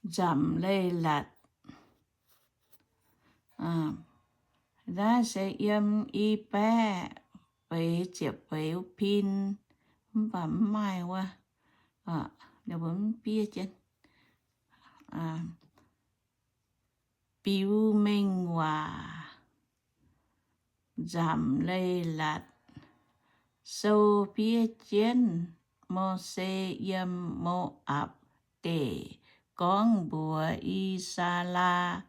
nzamc leiz-latc. Naaiv se yiem i baeqv feix ziepc feix pin, mv baac mv maaih wuov, mv biev jienv. Biux Mengh Waac, nzamc leiz-latc. Sou fiev jienv Mose yiem Mo^apc Deic gorngv mbuox I^saa^laa^en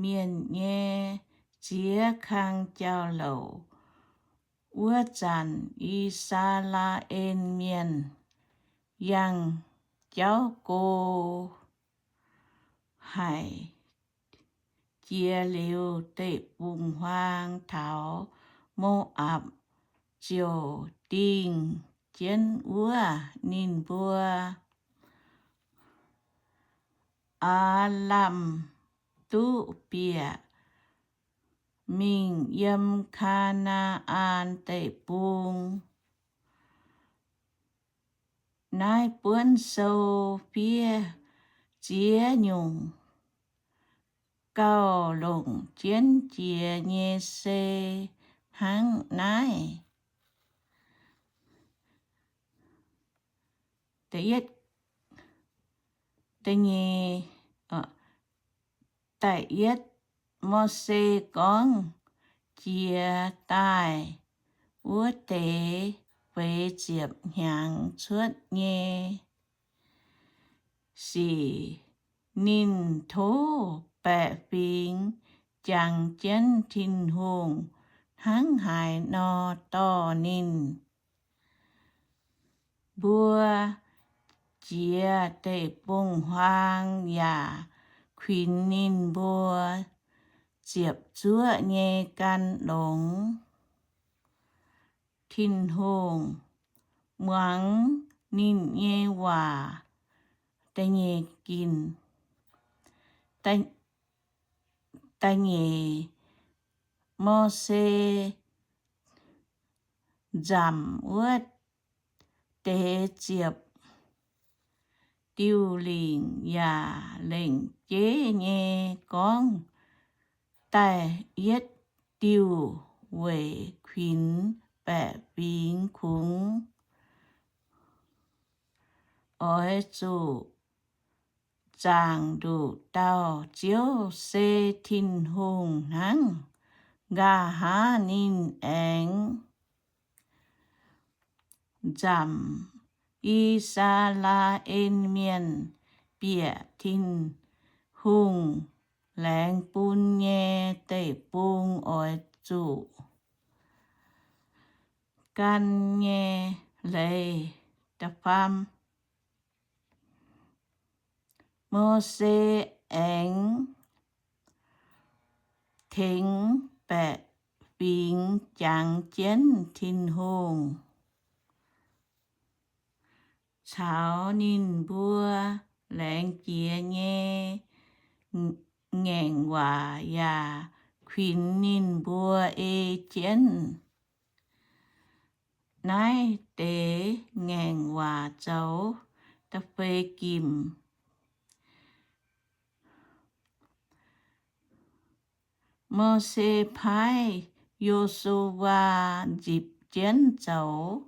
Mienh nyei ziex kang jauv-louc. Wuov zanc I^saa^laa^en Mienh yangh jauv go haic. Jiex liuz, deic-bung-huaang taux Mo^apc ziouc dingh jienv wuov. Ninh mbuo aav lamh duqv bieqc mingh yiem Kaa^naa^an Deic-Bung. Naaiv buonv sou fiev ziex nyungc gauh longc jienv jiex nyei se hnangv naaiv. Da'yietv, Mose gorngv jiex daaih wuov deix feix ziepc hnyangx cuotv nyei sic, ninh tov baeqc fingx jangx jienv Tin-Hungh hnangv haaix nor dorh ninh mbuo jiex deic-bung-huaang yaac kuinx ninh mbuo ziepc zuoqv nyei gan longx. Tin-Hungh muangx ninh nyei waac. Da'nyeic ginc, da'nyeic, Mose nzamc wuov deix ziepc diuh lingc yaac lengc jeiv nyei gorngv da'yietv diuh weic kuinx baeqc fingx kungx. Oix zuqc zaangc nduqc dauh Ziouv, se Tin-Hungh hnangv. Nqa'haav ninh aengx nzamc I^saa^laa^en Mienh bieqc Tin-Hungh laengz bun nyei deic-bung oix zuqc gan nyei leiz. Da'faam, Mose aengx tengx baeqc fingx jangx jienv Tin-Hungh caux ninh mbuo laengz jiex nyei ngaengc waac yaac kuinx ninh mbuo ei jienv. Naaiv deix ngaengc waac zoux da'feix gimc. Mose paaiv Yo^su^waa nzipc jienv zoux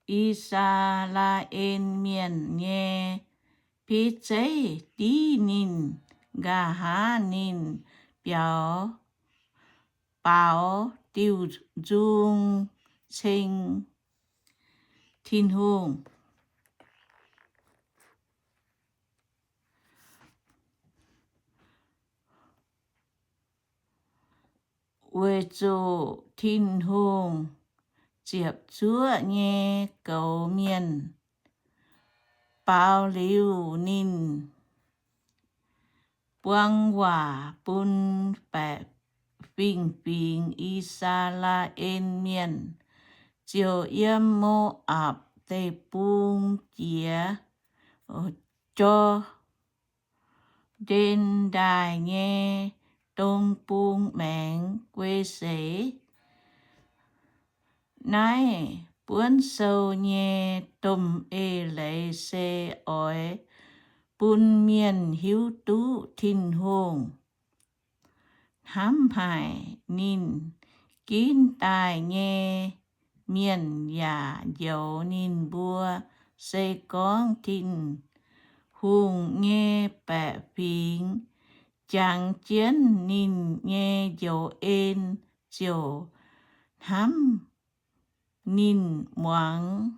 I^saa^laa^en Mienh nyei bieiv zeiv div ninh. Nqa'haav ninh biaux, baaux diuc nzung ceng Tin-Hungh, weic zuqc Tin-Hungh ziepc zuoqv nyei goux mienh, baaux liuz ninh buang waac bun baeqc fingx-fingx I^saa^laa^en Mienh, ziouc yiem Mo^apc Deic-Bung jiex Jor^ndaen Ndaaih nyei dong bung maengx guei seix. Naaiv buonv sou nyei domh eix leiz se oix bun mienh hiuv duqv Tin-Hungh hnamv haic. Ninh ginv daaih nyei mienh yaac njoux ninh mbuo. Se gorngv Tin-Hungh nyei baeqc fingx jangx jienv ninh nyei njoux en, ziouc hnamv ninh, muangx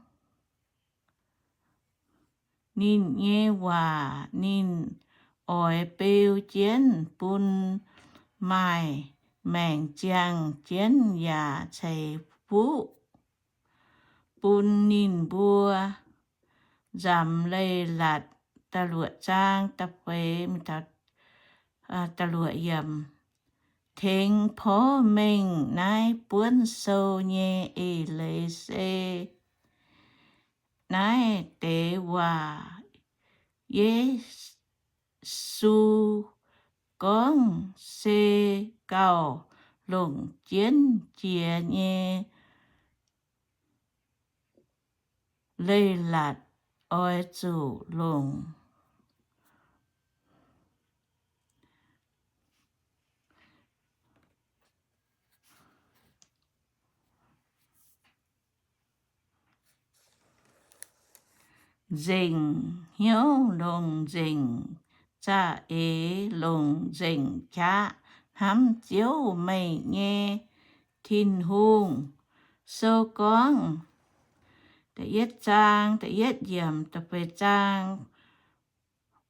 ninh nyei waac. Ninh oix beu jienv bun maaih maengc ziangh jienv yaac ceix fuqv bun ninh mbuo nzamc leiz-latc. Da'luoqc zaang da'feix, da'luoqc yiemc. Tengx porv mengh naaiv buonv sou nyei eix leiz se naaiv deix waac. Yesu gorngv se gauh longc jienv jiex nyei leiz-latc oix zuqc longc. Nzengc hnyouv longc nzengc za'eix, longc nzengc qaqv hnamv Ziouv, meih nyei Tin-Hungh. Sou gorngv, da'yietv zaang da'yietv yiemc, da'feix zaang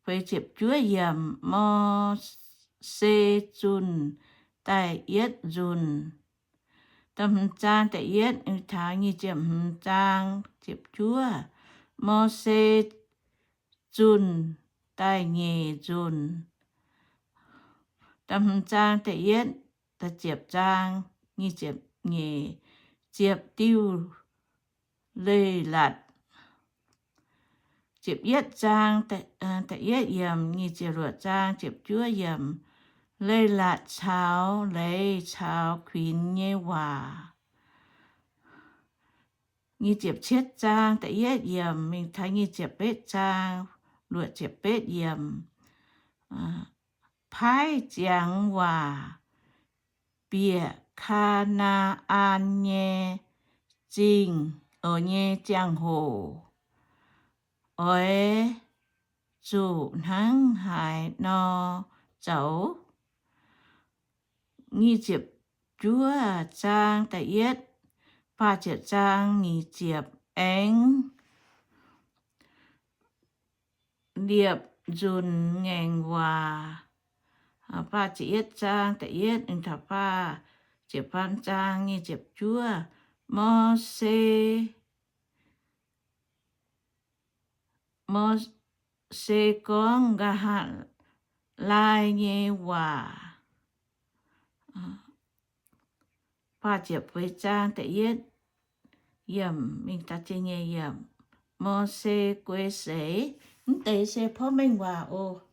feix ziepc juov yiemc, Mose zunh da'yietv nzunc. Da'hmz zaang da'yietv taux nyic ziepc hmz zaang ziepc juov, Mose zunh da'nyeic nzunc. Da'hmz zaang da'yietv, da'ziepc zaang nyic ziepc nyeic, ziepc diuh leiz-latc. Ziepc yietv zaang da'yietv yiemc, nyic ziepc luoqc zaang ziepc juov yiemc, leiz-latc caux leiz caux kuinx nyei waac. Nyic ziepc cietv zaang da'yietv yiemc mingh taux nyic ziepc betv zaang luoqc ziepc betv yiemc. Paaiv ziangx waac bieqc Kaa^naa^an nyei zingh, oc, nyei ziangh hoc, oix zuqc hnangv haaix nor zoux? Nyic ziepc juov zaang da'yietv, faah ziepc zaang nyic ziepc, aengx liepc nzunc ngaengc waac. Faah ziepc yietv zaang da'yietv taux faah ziepc faam zaang nyic ziepc juov, Mose, Mose gorngv nqa'haav laai nyei waac. Faah ziepc feix zaang da'yietv yiemc mingh da'ziepc nyeic yiemc, Mose guei seix. Mv deix se porv mengh waac oc.